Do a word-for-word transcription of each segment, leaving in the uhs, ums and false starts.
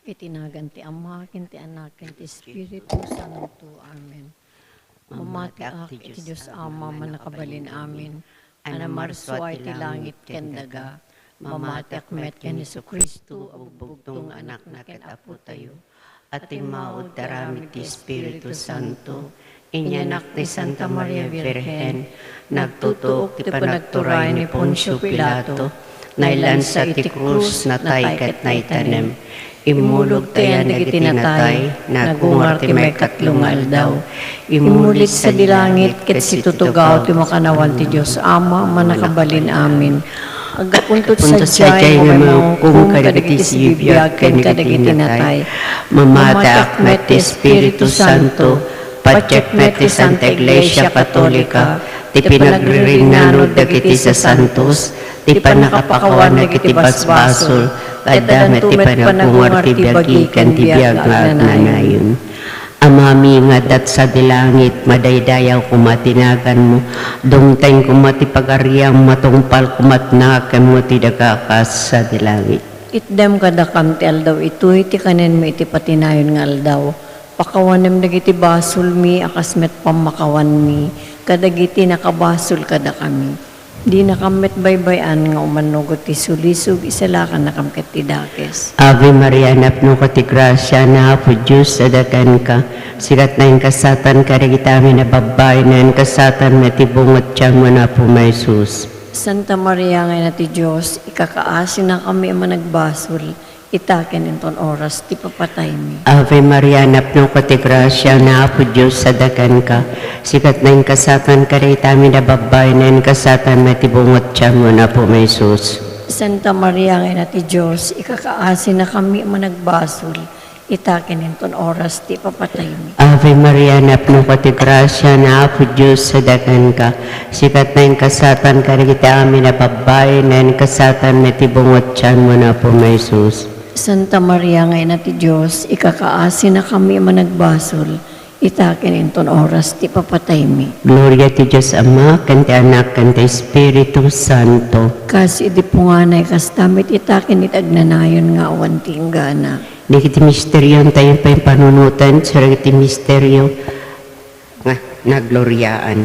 Iti nagan ti Ama, ken ti Anak, ken ti Espiritu Santo. Amen. Mamatiak iti Dios Ama, Mannakabalin-amin, a namarsua iti langit ken daga. Mamatiak met ken Jesu-Cristo a bugbugtong nga Anakna ken Apotayo, a timmaud ti aramid ti Espiritu Santo, inyanak ni Santa Maria Birhen, nagtutuok ti panagturay ni Poncio Pilato, nailansa iti krus, natay ket naitanem. Immulog ti ayan dagiti natay, nagungar ti maikatlo nga aldaw. Immuli sadi langit ket situtugaw ti makannawan ti Dios Ama, Mannakabalin-amin. Aggapunto sadiay nga mangngungkom kadagiti sibibiag ken kadagiti natay. Mamatiak met ti Espiritu Santo, patiek met ti Santa Iglesia Katolika, ti panagririnnano dagiti sasantos, ti pannakapakawan dagiti basbasol, ket adda met ti panagungar ti biagi ken ti biag nga agnanayon. Amami nga adda sadi langit, madaydayaw koma ti naganmo, dumteng koma ti pagariam, matungpal koma ti nakemmo ti daga kas sadi langit. Itdem kadakam ti aldaw itoy ti kanenmi iti patinayon nga aldaw. Pakawanem dagiti basolmi a kas met pammakawanmi kadagiti nakabasol kadakami. Dinakam met baybay-an nga umannugot ti sulisog, isalakannakam ket ti dakes. Ave Maria, napnoka ti grasia, ni Apo Dios adda kenka. Sika ti nainkasatanka dagiti amin a babbai, nainkasatanka met ti bunga ti tianmo, ni Apo Jesus. Santa Maria nga Ina ti Dios, ikakaasinakami a managbasol, ita ken inton oras ti papataymi. Ave Maria, napnoka ti grasia, ni Apo Dios adda kenka. Sika ti nainkasatanka dagiti amin a babbai, nainkasatanka met ti bunga ti tianmo, ni Apo Jesus. Santa Maria nga Ina ti Dios, ikakaasinakami a managbasol, ita ken inton oras ti papataymi. Ave Maria, napnoka ti grasia, ni Apo Dios adda kenka. Sika ti nainkasatanka dagiti amin a babbai, nainkasatanka met ti bunga ti tianmo, ni Apo Jesus. Santa Maria nga Ina ti Dios, ikakaasinakami a managbasol, ita ken inton oras ti papataymi. Gloria ti Dios Ama, ken ti Anak, ken ti Espiritu Santo. Kas idi punganay, kasta met ita ken iti agnanayon nga awan ti inggana. Dagiti misterio, tayo pay panunoten, surang iti misterio nga naggloriaan.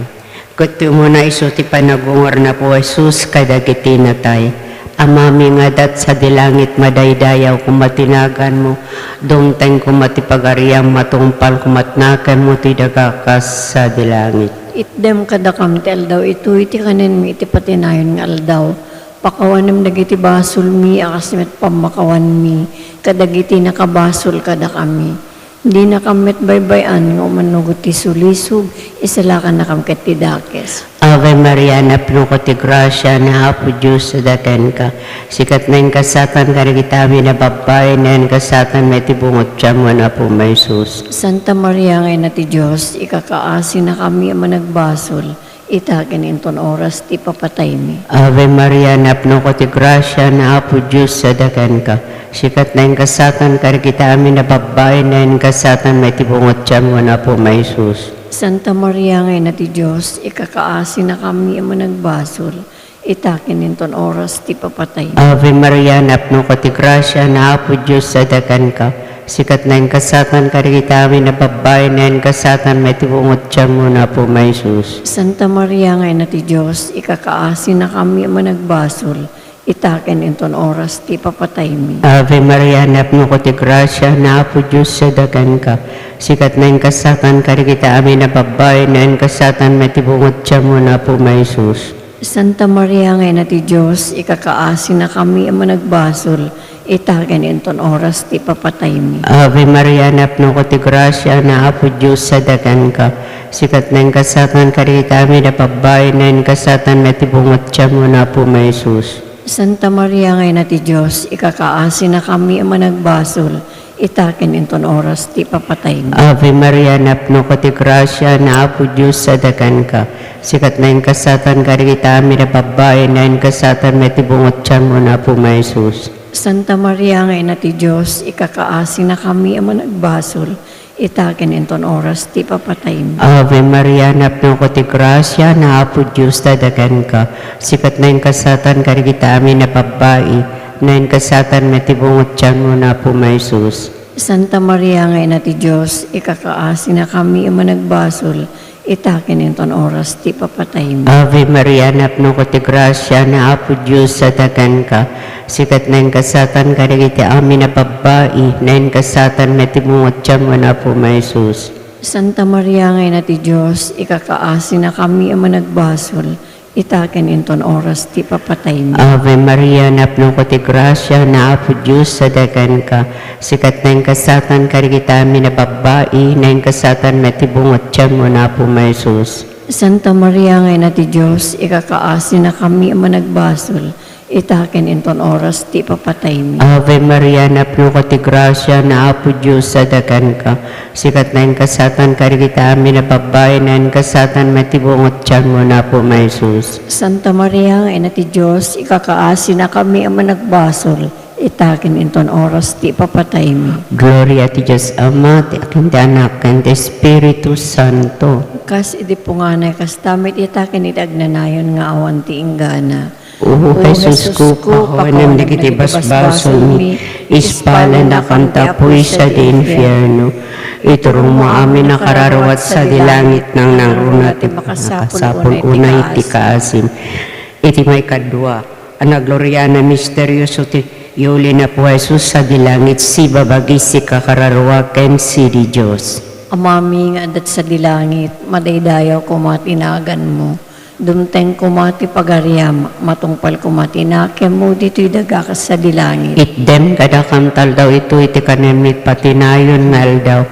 Ket ti umuna, isu ti panagungar ni Apo Jesus kadagiti natay. Amami nga adda sadi langit, madaydayaw koma ti naganmo, dumteng koma ti pagariam, matungpal koma ti nakemmo ti daga kas sadi langit. Itdem kadakam ti aldaw itoy ti kanenmi iti patinayon nga aldaw. Pakawanem dagiti basolmi a kas met pammakawanmi kadagiti nakabasol kadakami. Dinakam met baybay-an nga umannugot ti sulisog, isalakannakam ket ti dakes. Ave Maria, napnoka ti grasia, ni Apo Dios adda kenka. Sika ti nainkasatanka dagiti amin a babbai, nainkasatanka met ti bunga ti tianmo, ni Apo Jesus. Santa Maria nga Ina ti Dios, ikakaasinakami a managbasol, ita ken inton oras ti papataymi. Ave Maria, napnoka ti grasia, ni Apo Dios adda kenka. Sika ti nainkasatanka dagiti amin a babbai, nainkasatanka met ti bunga ti tianmo, ni Apo Jesus. Santa Maria nga Ina ti Dios, ikakaasinakami a managbasol, ita ken inton oras ti papataymi. Ave Maria, napnoka ti grasia, ni Apo Dios adda kenka. Sika ti nainkasatanka dagiti amin a babbai, nainkasatanka met ti bunga ti tianmo, ni Apo Jesus. Santa Maria nga Ina ti Dios, ikakaasinakami a managbasol, ita ken inton oras ti papataymi. Ave Maria, napnoka ti grasia, ni Apo Dios adda kenka. Sika ti nainkasatanka dagiti amin a babbai, nainkasatanka met ti bunga ti tianmo, ni Apo Jesus. Santa Maria nga Ina ti Dios, ikakaasinakami a managbasol, ita ken inton oras ti papataymi. Ave Maria, napnoka ti grasia, ni Apo Dios adda kenka. Sika ti nainkasatanka dagiti amin a babbai, nainkasatanka met ti bunga ti tianmo, ni Apo Jesus. Santa Maria nga Ina ti Dios, ikakaasinakami a managbasol, ita ken inton oras ti papataymi. Ave Maria, napnoka ti grasia, ni Apo Dios adda kenka. Sika ti nainkasatanka dagiti amin a babbai, nainkasatanka met ti bunga ti tianmo, ni Apo Jesus. Santa Maria nga Ina ti Dios, ikakaasinakami a managbasol, ita ken inton oras ti papataymi. Ave Maria, napnoka ti grasia, ni Apo Dios adda kenka. Sika ti nainkasatanka dagiti amin a babbai, Naingasatan met ti bunga ti tianmo, Apo Jesus. Santa Maria nga Ina ti Dios, ikakaasinakami a managbasol, ita ken inton oras ti ipapataymi. Ave Maria, napnoka ti grasia, ni Apo Dios adda kenka. Sika ti naingasatan kadagiti amin a babbai, naingasatan met ti bunga ti tianmo, Apo Jesus. Santa Maria nga Ina ti Dios, ikakaasinakami a managbasol, ita ken inton oras ti ipapataymi. Ave Maria, napnoka ti grasia, ni Apo Dios adda kenka. Sika ti naingasatan kadagiti amin a babbai, naingasatan met ti bunga ti tianmo, Apo Jesus. Santa Maria nga Ina ti Dios, ikakaasinakami a managbasol, ita ken inton oras ti ipapataymi. Ave Maria, napnoka ti grasia, ni Apo Dios adda kenka. Sika ti naingasatan kadagiti amin a babbai, naingasatan met ti bunga ti tianmo, Apo Jesus. Santa Maria nga Ina ti Dios, ikakaasinakami a managbasol, ita ken inton oras ti ipapataymi. Gloria ti Dios Ama, ti Anak, ken ti Espiritu Santo. Kas idi punganay, kasta met ita ken iti agnanayon nga awan ti inggana. O Jesusko, pakawanem dagiti basbasolmi, ispalennakam ta apuy sadi infierno. Iturongmo amin a kararuat sadi langit, nangnangruna ti makasapul unay ti kaasim. Iti maikadua a nagloriana misterioso ti yuli ni Apo Jesus sadi langit, sibabagi, sika kararuak ken sidi Dios. Amami nga adda sadi langit, madaydayaw koma ti naganmo. Dumteng koma ti pagariam, matungpal koma ti nakemmo ditoy daga kas sadi langit. Itdem kadakam ta aldaw itoy ti kanenmi iti patinayon nga aldaw.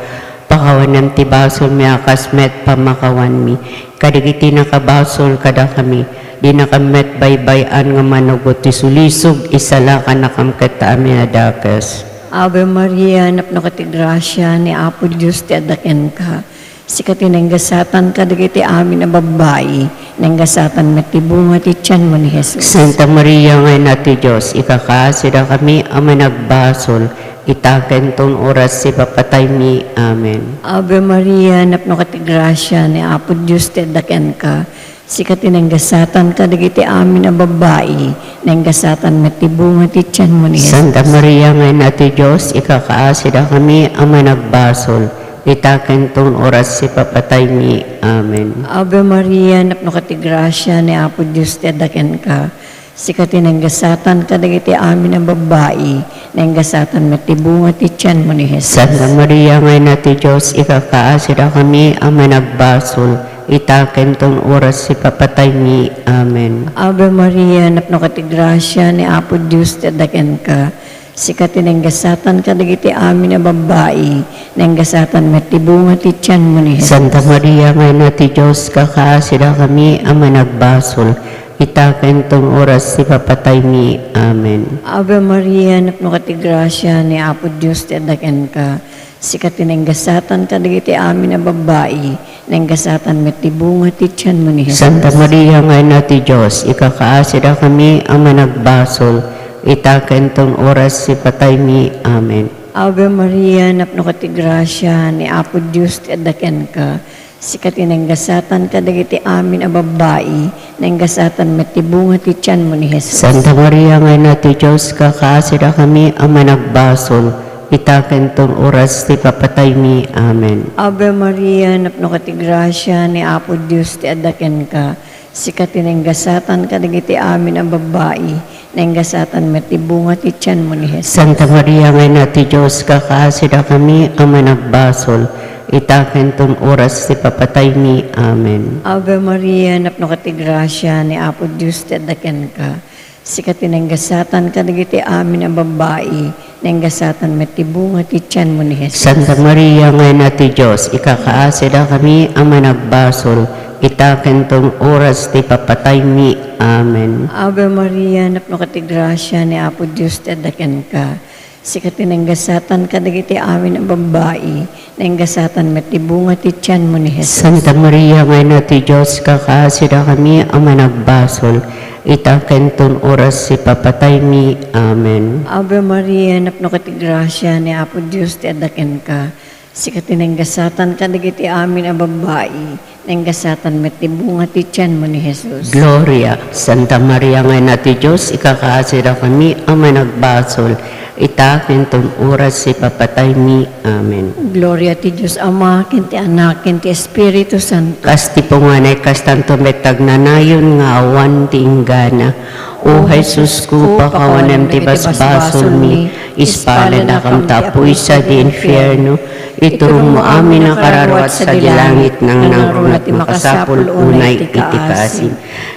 Pakawanem ti basolmi a kas met pamakawanmi kadagiti nakabasol kadakami. Dinakam met baybay-an nga manugot ti sulisog, isalakannakam ket ta amin a dakes. Ave Maria, napnoka ti grasia, ni Apo Dios ti adda kenka. Sika ti naingasatan kadagiti amin a babbai, naingasatan met ti bunga ti tianmo ni Jesus. Santa Maria nga Ina ti Dios, ikakaasidakami a managbasol, ita ken ton oras ti ipapataymi. Amen. Ave Maria, napnoka ti grasia, ni Apo Dios ti adda kenka. Sika ti naingasatan kadagiti amin a babbai, naingasatan met ti bunga ti tianmo ni Jesus. Santa Maria nga Ina ti Dios, ikakaasidakami a managbasol, ita ken ton oras ti ipapataymi. Amen. Ave Maria, napnoka ti grasia, ni Apo Dios ti adda kenka. Sika ti naingasatan kadagiti amin a babbai, naingasatan met ti bunga ti tianmo ni Jesus. Santa Maria nga Ina ti Dios, ikakaasidakami a managbasol, ita ken ton oras ti ipapataymi. Amen. Ave Maria, napnoka ti grasia, ni Apo Dios ti adda kenka. Sika ti naingasatan kadagiti amin a babbai, naingasatan met ti bunga ti tianmo ni Jesus. Santa Maria nga Ina ti Dios, kakaasidakami a managbasol, ita ken ton oras ti ipapataymi. Amen. Ave Maria, napnoka ti grasia, ni Apo Dios ti adda kenka. Sika ti naingasatan kadagiti amin a babbai, naingasatan met ti bunga ti tianmo ni Jesus. Santa Maria nga Ina ti Dios, ikakaasidakami a managbasol, ita ken ton oras ti ipapataymi. Amen. Ave Maria, napnoka ti grasia, ni Apo Dios ti adda kenka. Sika ti naingasatan kadagiti amin a babbai, naingasatan met ti bunga ti tianmo ni Jesus. Santa Maria nga Ina ti Dios, kakaasidakami a managbasol, ita ken ton oras ti ipapataymi. Amen. Ave Maria, napnoka ti grasia, ni Apo Dios ti adda kenka. Sika ti naingasatan kadagiti amin a babbai, naingasatan met ti bunga ti tianmo ni Jesus. Santa Maria nga Ina ti Dios, kakaasidakami a managbasol, ita ken ton oras ti ipapataymi. Amen. Ave Maria, napnoka ti grasia, ni Apo Dios ti adda kenka. Sika ti naingasatan kadagiti amin a babbai, naingasatan met ti bunga ti tianmo ni Jesus. Santa Maria nga Ina ti Dios, ikakaasidakami a managbasol, ita ken ton oras ti ipapataymi. Amen. Ave Maria, napnoka ti grasia, ni Apo Dios ti adda kenka. Sika ti naingasatan kadagiti amin a babbai, naingasatan met ti bunga ti tianmo ni Jesus. Santa Maria nga Ina ti Dios, kakaasidakami a managbasol, ita ken ton oras ti ipapataymi. Amen. Ave Maria, napnoka ti grasia, ni Apo Dios ti adda kenka. Sika ti naingasatan kadagiti amin a babbai, Naingasatan met ti bunga ti tianmo ni Jesus. Gloria, Santa Maria nga Ina ti Dios, ikakaasidakami a managbasol, ita ken ton oras ti papataymi. Amen. Gloria ti Dios Ama, ken ti Anak, ken ti Espiritu Santo. Kas ti punganay, kastanto met ti agnanayon nga awan ti inggana. O Jesusko, pakawanem ti basbasolmi, ispalanakam ta apuy sadi infierno, iturongmo amin a kararuat sadi langit, nangnangruna ti makasapul unay iti kaasim.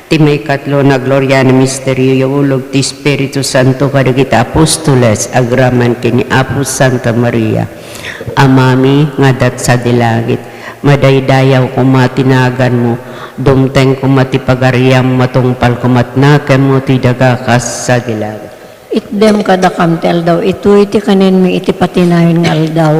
Ti maikatlo, nagloriana misterio, yaulog ti Espiritu Santo kadagiti apostoles agraman ken ni Apo Santa Maria. Amami nga adda sadi langit, madaydayaw koma ti naganmo, dumteng koma ti pagariam, matungpal koma ti nakemmo ti daga kas sadi langit. Itdem kadakam ti aldaw itoy ti kanenmi iti patinayon nga aldaw.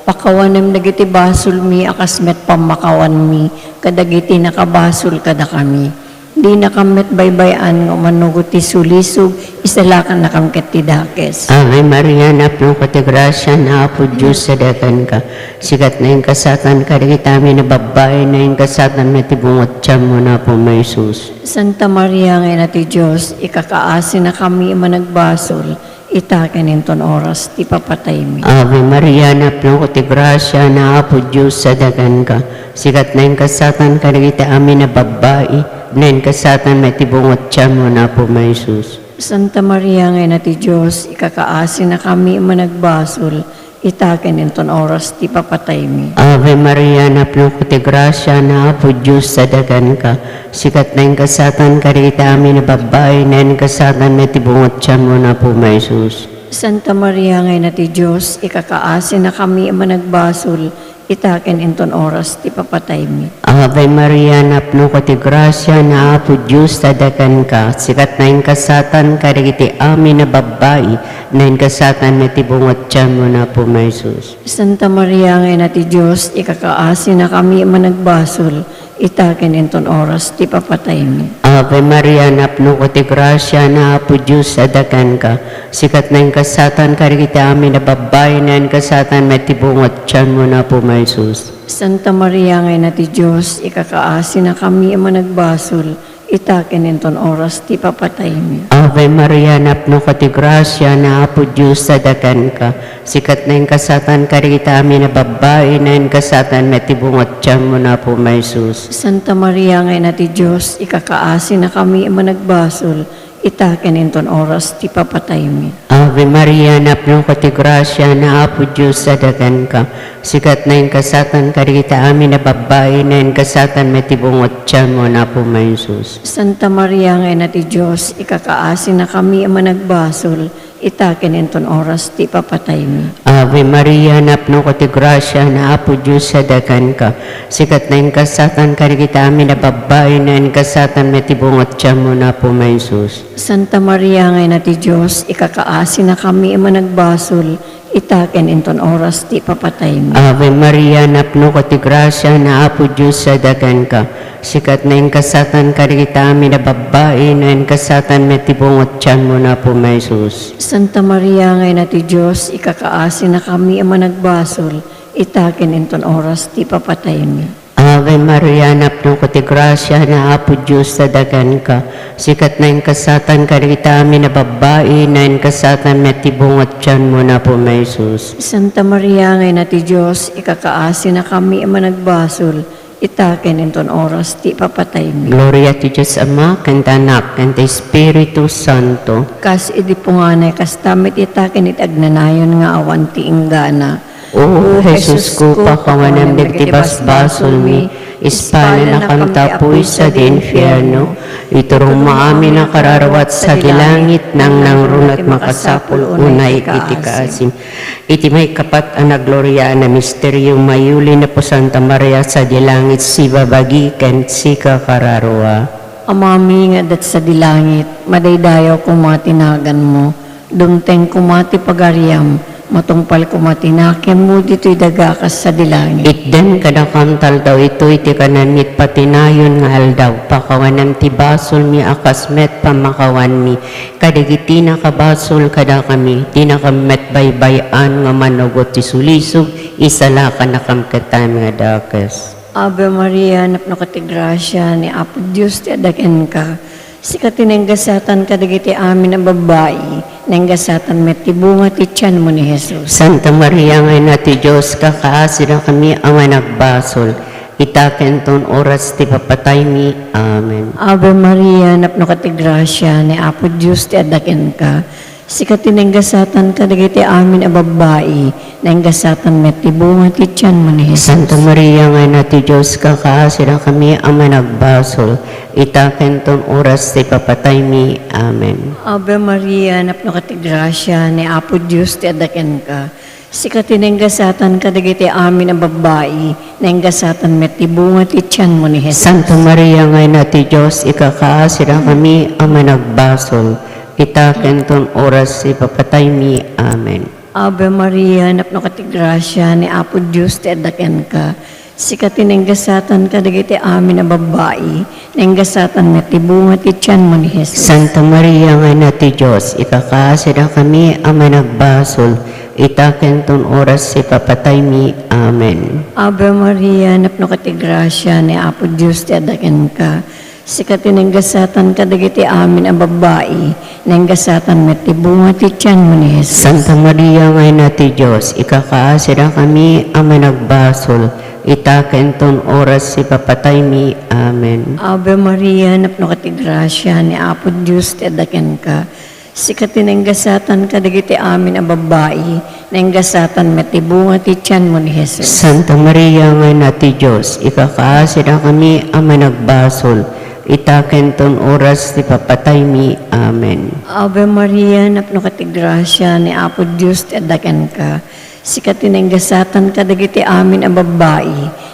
Pakawanem dagiti basolmi a kas met pammakawanmi kadagiti nakabasol kadakami. Dinakam met baybay-an nga umanugot ti sulisog, isalakannakam ket ti dakes. Ave Maria, napnoka ti grasia, ni Apo Dios sadi kenka. Sika ti naingasatan kadagiti amin a babbai, naingasatan met ti bunga ti tianmo, ni Apo mi Jesus. Santa Maria nga Ina ti Dios, ikakaasinakami a managbasol, ita ken inton oras ti papataymi. Ave Maria, napnoka ti grasia, ni Apo Dios sadi kenka. Sika ti naingasatan kadagiti amin a babbai, naingasatan met ti bunga ti tianmo, ni Apo mi Jesus. Santa Maria nga Ina ti Dios, ikakaasinakami a managbasol, ita ken inton oras ti papataymi. Ave Maria, napnoka ti grasia, ni Apo Dios sadi kenka. Sika ti naingasatan kadagiti amin a babbai, naingasatan met ti bunga ti tianmo, ni Apo mi Jesus. Santa Maria nga Ina ti Dios, ikakaasinakami a managbasol, ita ken inton oras ti papataymi. Ave Maria, napnoka ti grasia, ni Apo Dios sadi kenka. Sika ti naingasatan kadagiti amin a babbai, naingasatan met ti bunga ti tianmo, ni Apo mi Jesus. Santa Maria nga Ina ti Dios, ikakaasinakami a managbasol, ita ken inton oras ti papataymi. Ave Maria, napnoka ti grasia, ni Apo Dios sadi kenka. Sika ti naingasatan kadagiti amin a babbai, naingasatan met ti bunga ti tianmo, ni Apo mi Jesus. Santa Maria nga Ina ti Dios, ikakaasinakami a managbasol, ita ken inton oras ti papataymi. Ave Maria, napnoka ti grasia, ni Apo Dios sadi kenka. Sika ti naingasatan kadagiti amin a babbai, naingasatan met ti bunga ti tianmo, ni Apo mi Jesus. Santa Maria nga Ina ti Dios, ikakaasinakami a managbasol, ita ken inton oras ti papataymi. Ave Maria, napnoka ti grasia, ni Apo Dios sadi kenka. Sika ti naingasatan kadagiti amin a babbai, naingasatan met ti bunga ti tianmo, ni Apo mi Jesus. Santa Maria nga Ina ti Dios, ikakaasinakami a managbasol, ita ken inton oras ti papataymi. Ave Maria, napnoka ti grasia, ni Apo Dios sadi kenka. Sika ti naingasatan kadagiti amin a babbai, naingasatan met ti bunga ti tianmo, ni Apo mi Jesus. Santa Maria nga Ina ti Dios, ikakaasinakami a managbasol, ita ken inton oras ti papataymi. Ave Maria, napnoka ti grasia, ni Apo Dios sadi kenka. Sika ti naingasatan kadagiti amin a babbai, naingasatan met ti bunga ti tianmo, ni Apo mi Jesus. Santa Maria nga Ina ti Dios, ikakaasinakami a managbasol, ita ken inton oras ti papataymi. Ave Maria, napnoka ti grasia, ni Apo Dios sadi kenka. Sika ti naingasatan kadagiti amin a babbai, naingasatan met ti bunga ti tianmo, ni Apo mi Jesus. Santa Maria nga Ina ti Dios, ikakaasinakami a managbasol, ita ken inton oras ti papataymi. Gloria ti Dios Ama, ken ti Anak, ken ti Espiritu Santo. Kas idi punganay, kasta met ita ken iti agnanayon nga awan ti inggana. O Jesusko, pakawanem dagiti basbasolmi, ispalanakam ta apuy sadi infierno, iturongmo amin a kararuat sadi langit, nangnangruna ti makasapul unay iti kaasim. Iti maikapat a nagloriaan a misterio, mayuli ni Apo Santa Maria sadi langit, sibabagi ken sika kararua. Amami nga adda sadi langit, madaydayaw koma ti naganmo, dumteng koma ti pagariam, matungpal koma ti nakemmo ditoy daga kas sadi langit. Itdem kadakam ti aldaw itoy ti kanenmi iti patinayon nga aldaw, pakawanem ti basolmi a kas met pammakawanmi kadagiti nakabasol kadakami, dinakam met baybay-an nga manugot ti sulisog, isalakannakam ket ti amin a dakes. Ave Maria, napnoka ti grasia, ni Apo Dios ti adda kenka. Sika ti naingasatan kadagiti amin a babbai, naingasatan met ti bunga ti tianmo ni Jesus. Santa Maria nga Ina ti Dios, kakaasirakami a managbasol, ita ken ton oras ti papataymi. Amen. Ave Maria, napnoka ti grasia, ni Apo Dios ti adda kenka. Sika ti naingasatan kadagiti amin a babbai, naingasatan met ti bunga ti tianmo ni Jesus. Santa Maria nga Ina ti Dios, kakaasirakami a managbasol, ita ken ton oras ti papataymi. Amen. Ave Maria, napnoka ti grasia, ni Apo Dios ti adda kenka. Sika ti naingasatan kadagiti amin a babbai, naingasatan met ti bunga ti tianmo ni Jesus. Santa Maria nga Ina ti Dios, ikakaasirakami a managbasol, ita ken ton oras ti papataymi. Amen. Ave Maria, napnoka ti grasia, ni Apo Dios ti adda kenka. Sika ti naingasatan kadagiti amin a babbai, naingasatan met ti bunga ti tianmo ni Jesus. Santa Maria nga Ina ti Dios, ikakaasirakami a managbasol, ita ken ton oras ti papataymi. Amen. Ave Maria, napnoka ti grasia, ni Apo Dios ti adda kenka. Sika ti naingasatan kadagiti amin a babbai, naingasatan met ti bunga ti tianmo ni Jesus. Santa Maria nga Ina ti Dios, ikakaasirakami a managbasol, ita ken ton oras ti papataymi. Amen. Ave Maria, napnoka ti grasia, ni Apo Dios ti adda kenka. Sika ti naingasatan kadagiti amin a babbai, naingasatan met ti bunga ti tianmo ni Jesus. Santa Maria nga Ina ti Dios, ikakaasirakami a managbasol, ita ken ton oras ti papataymi. Amen. Ave Maria, napnoka ti grasia, ni Apo Dios ti adda kenka. Sika ti naingasatan kadagiti amin a babbai,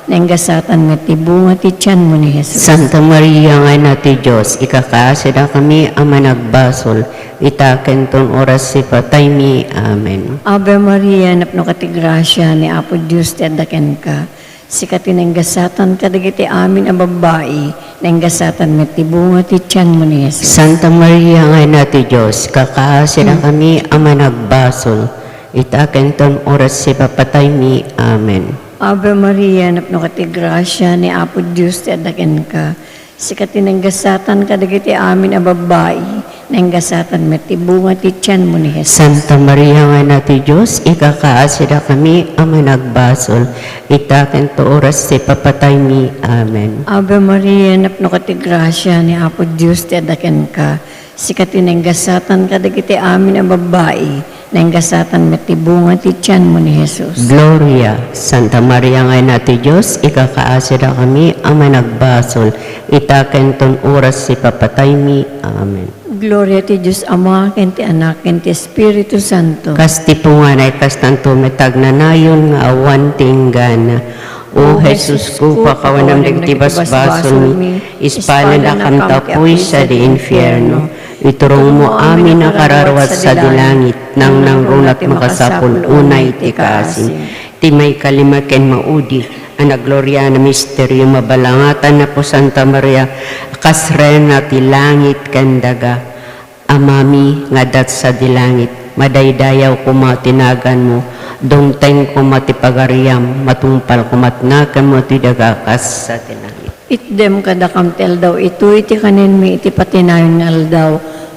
naingasatan met ti bunga ti tianmo ni Jesus. Santa Maria nga Ina ti Dios, ikakaasirakami a managbasol, ita ken ton oras ti pataymi. Amen. Ave Maria, napnoka ti grasia, ni Apo Dios ti adda kenka. Sika ti naingasatan kadagiti amin a babbai, naingasatan met ti bunga ti tianmo ni Jesus. Santa Maria nga Ina ti Dios, ikakaasirakami a managbasol, ita ken ton oras ti papataymi. Amen. Ave Maria, napnoka ti grasia, ni Apo Dios ti adda kenka. Sika ti naingasatan kadagiti amin a babbai, naingasatan met ti bunga ti tianmo ni Jesus. Santa Maria nga Ina ti Dios, ikakaasidakami a managbasol, ita ken to oras ti papataymi. Amen. Ave Maria, napnoka ti grasia, ni Apo Dios ti adda kenka. Sika ti naingasatan kadagiti amin a babbai, naingasatan met ti bunga ti tianmo ni Jesus. Gloria, Santa Maria nga Ina ti Dios, ikakaasidakami a managbasol, ita ken ton oras ti papataymi. Amen. Gloria ti Dios Ama, ken ti Anak, ken ti Espiritu Santo. Kas ti punganay, kastanto met agnanayon nga awan ti inggana. O Jesusko, pakawanam dagiti basbasolmi, ispaladakamto a puy sadi infierno. Iturongmo amin a kararuat sadi langit, nangnangruna ti makasapul unay ti kaasim. Ti maikalima ken maudi a nagloriana misterio, mabalangatan Apo Santa Maria, kas Reyna ti langit ken daga. Amami nga adda sadi langit, madaydayaw koma ti naganmo, dumteng koma ti pagariam, matungpal koma ti naganmo ti daga kas sadi langit. Itdem kadakam ti aldaw itoy ti kanenmi iti patinayon nga aldaw.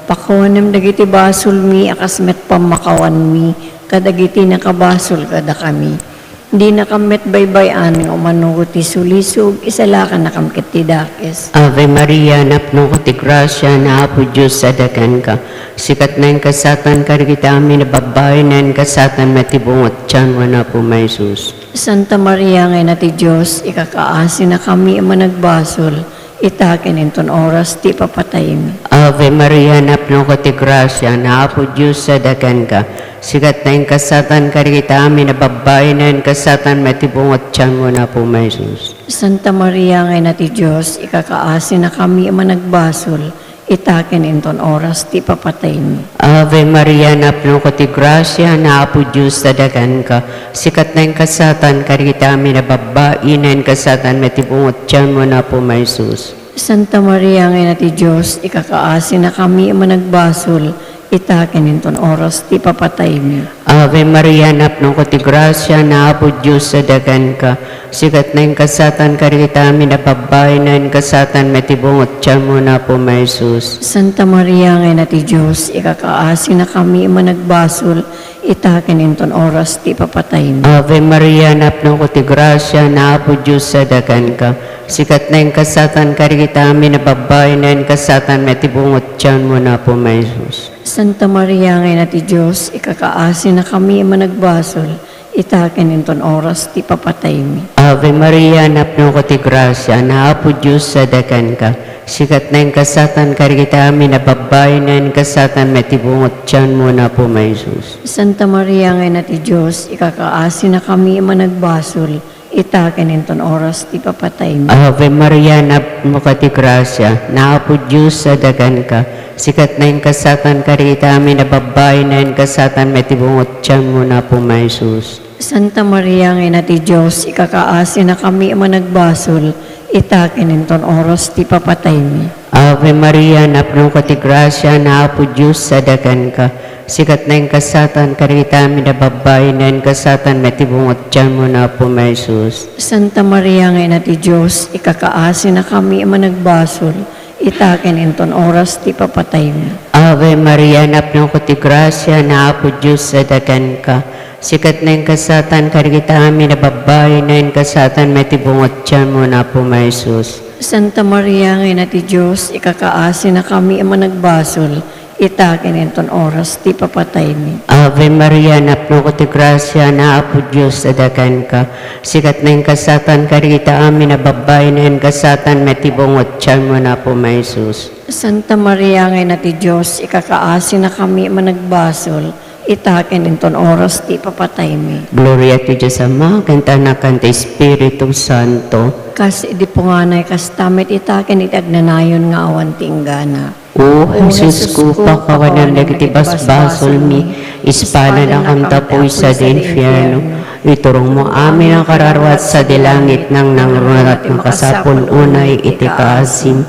Pakawanem dagiti basolmi a kas met pammakawanmi kadagiti nakabasol kadakami. Dinakam met baybay-an nga umano ti sulisog, isalakannakam ket ti dakes. Ave Maria, napnoka ti grasia, ni Apo Dios adda kenka. Sika ti naingasatan kadagiti amin a babbai, naingasatan met ti bunga ti tianmo, ni Apo Jesus. Santa Maria nga Ina ti Dios, ikakaasinakami a managbasol, ita ken inton oras ti papataymi. Ave Maria, napnoka ti grasia, ni Apo Dios adda kenka. Sika ti naingasatan kadagiti amin a babbai, naingasatan met ti bunga ti tianmo, ni Apo Jesus. Santa Maria nga Ina ti Dios, ikakaasinakami a managbasol, ita ken inton oras ti papataymi. Ave Maria, napnoka ti grasia, ni Apo Dios adda kenka. Sika ti naingasatan kadagiti amin a babbai, naingasatan met ti bunga ti tianmo, ni Apo Jesus. Santa Maria nga Ina ti Dios, ikakaasinakami a managbasol, ita ken inton oras ti papataymi. Ave Maria, napnongko ti grasia, ni Apo Dios adda kenka. Sika ti nainkasatanka dagiti amin a babbai, nainkasatanmi ti bunga ti tianmo, ni Apo Jesus. Santa Maria nga Ina ti Dios, ikakaasinakami a managbasol, ita ken inton oras ti papataymi. Ave Maria, napnongko ti grasia, ni Apo Dios adda kenka. Sika ti nainkasatanka dagiti amin a babbai, nainkasatanmi ti bunga ti tianmo, ni Apo Jesus. Santa Maria nga Ina ti Dios, ikakaasinakami a managbasol, ita ken inton oras ti papataymi. Ave Maria, napnongko ti grasia, ni Apo Dios adda kenka. Sika ti nainkasatanka dagiti amin a babbai, nainkasatanmi ti bunga ti tianmo, ni Apo Jesus. Santa Maria nga Ina ti Dios, ikakaasinakami a managbasol, ita ken inton oras ti papataymi. Ave Maria, napnongko ti grasia, ni Apo Dios adda kenka. Sika ti nainkasatanka dagiti amin a babbai, nainkasatanmi ti bunga ti tianmo, ni Apo Jesus. Santa Maria nga Ina ti Dios, ikakaasinakami a managbasol, ita ken inton oras ti papataymi. Ave Maria, napnongko ti grasia, ni Apo Dios adda kenka. Sika ti nainkasatanka dagiti amin a babbai, nainkasatanmi ti bunga ti tianmo, ni Apo Jesus. Santa Maria nga Ina ti Dios, ikakaasinakami a managbasol, ita ken inton oras ti papataymi. Ave Maria, napnongko ti grasia, ni Apo Dios adda kenka. Sika ti nainkasatanka dagiti amin a babbai, nainkasatanmi ti bunga ti tianmo, ni Apo Jesus. Santa Maria nga Ina ti Dios, ikakaasinakami a managbasol, ita ken inton oras ti papataymi. Ave Maria, napnongko ti grasia, ni Apo Dios adda kenka. Sika ti nainkasatanka dagiti amin a babbai, nainkasatanmi ti bunga ti tianmo, ni Apo Jesus. Santa Maria nga Ina ti Dios, ikakaasinakami a managbasol, ita ken inton oras ti papataymi. Gloria ti Dios Ama, ken ti Anak, ken ti Espiritu Santo. Kas idi punganay, kasta met ita ken iti agnanayon nga awan ti inggana. O Jesus ko, pakawanam dagiti basbasolmi, ispalanakam ta puy sadi infierno, iturongmo amin a kararua sadi langit, nangnangruna ti makasapul unay iti kaasim.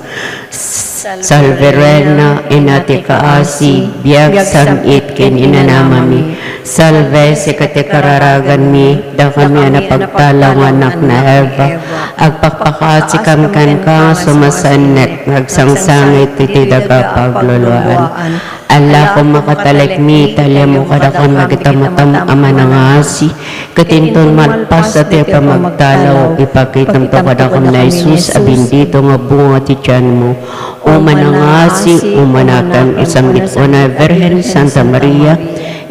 Salve Reina, Ina ti kaasi, biag, sam-it ken inanamami. Salve, sika ti kararaganmi, dakami a napagtalaw nga annak ni Eva. Agpakpakaasikam kenka, sumasaennek nga agsangsangit iti daga a pagluluaan. Allakom makatalekmi, taliyammo kadakami dagiti amatam a manangasi, ket inton malpas ti pamagtalaw, ipakitamto kadakami ni Jesus a bendito nga bunga ti tianmo. O manangasi, umanakem, o sambit unay Birhen Santa Maria,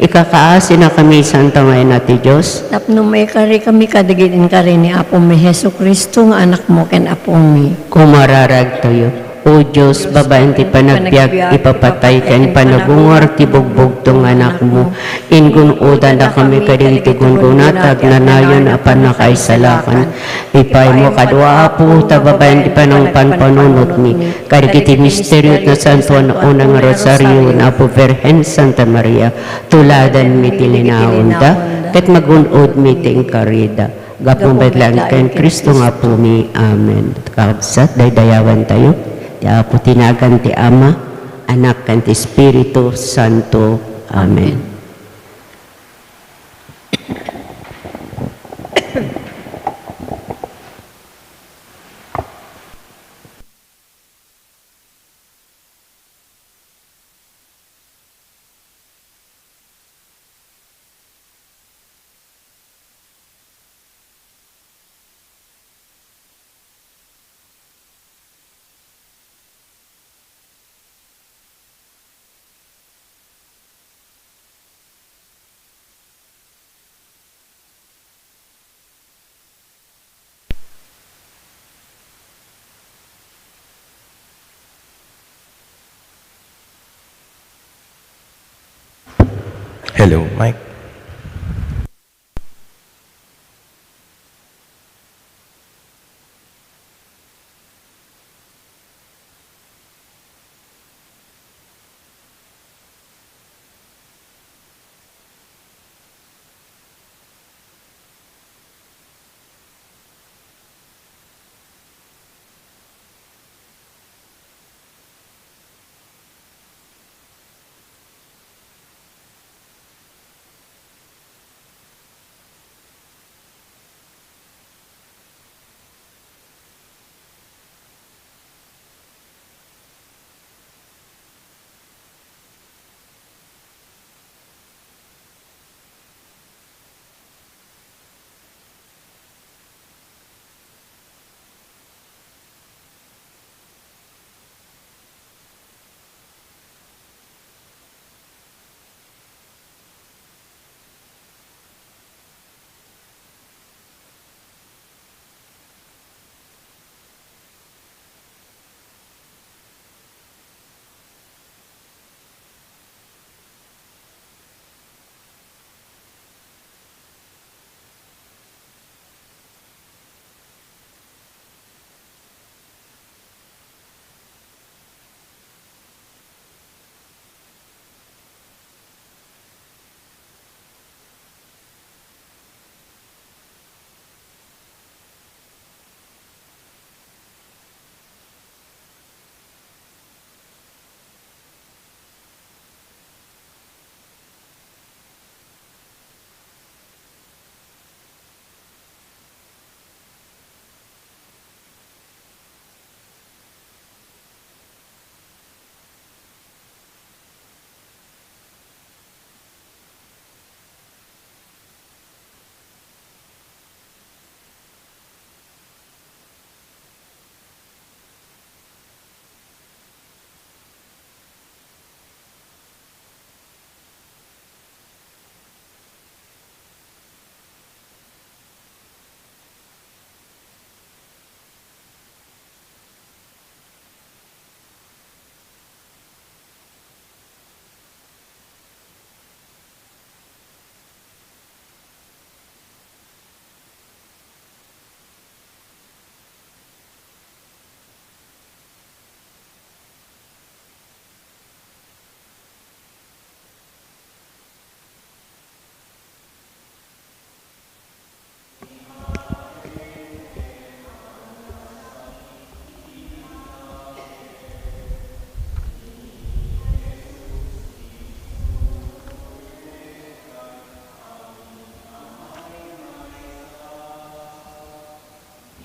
ikakaasinakami, Santa nga Ina ti Dios. Tapno maikarikami kadagiti inkari ni Apomi Jesu-Cristo nga Anakmo ken Apomi. Kumararagtayo. O Dios, babaen ti panagbiag, ipapatay ken panagungar ti bugbugtong nga Anakmo, ingun-odandakami kadagiti gungguna ti agnanayon a pannakaisalakan. Ipaymo kadu, Apo, ta babaen ti panangpanpanunotmi kadagiti misterio ti Nasantoan a Unay nga Rosario ni Apo Birhen Santa Maria, tuladanmi ti linaonda ket magun-odmi ti inkarida. Gapu met laeng ken Cristo nga Apomi. Amen. Kakabsat, daydayawantayo ti Apo ti nagan ti Ama, Anak, ken ti Espiritu Santo. Amen. Hello, Mike.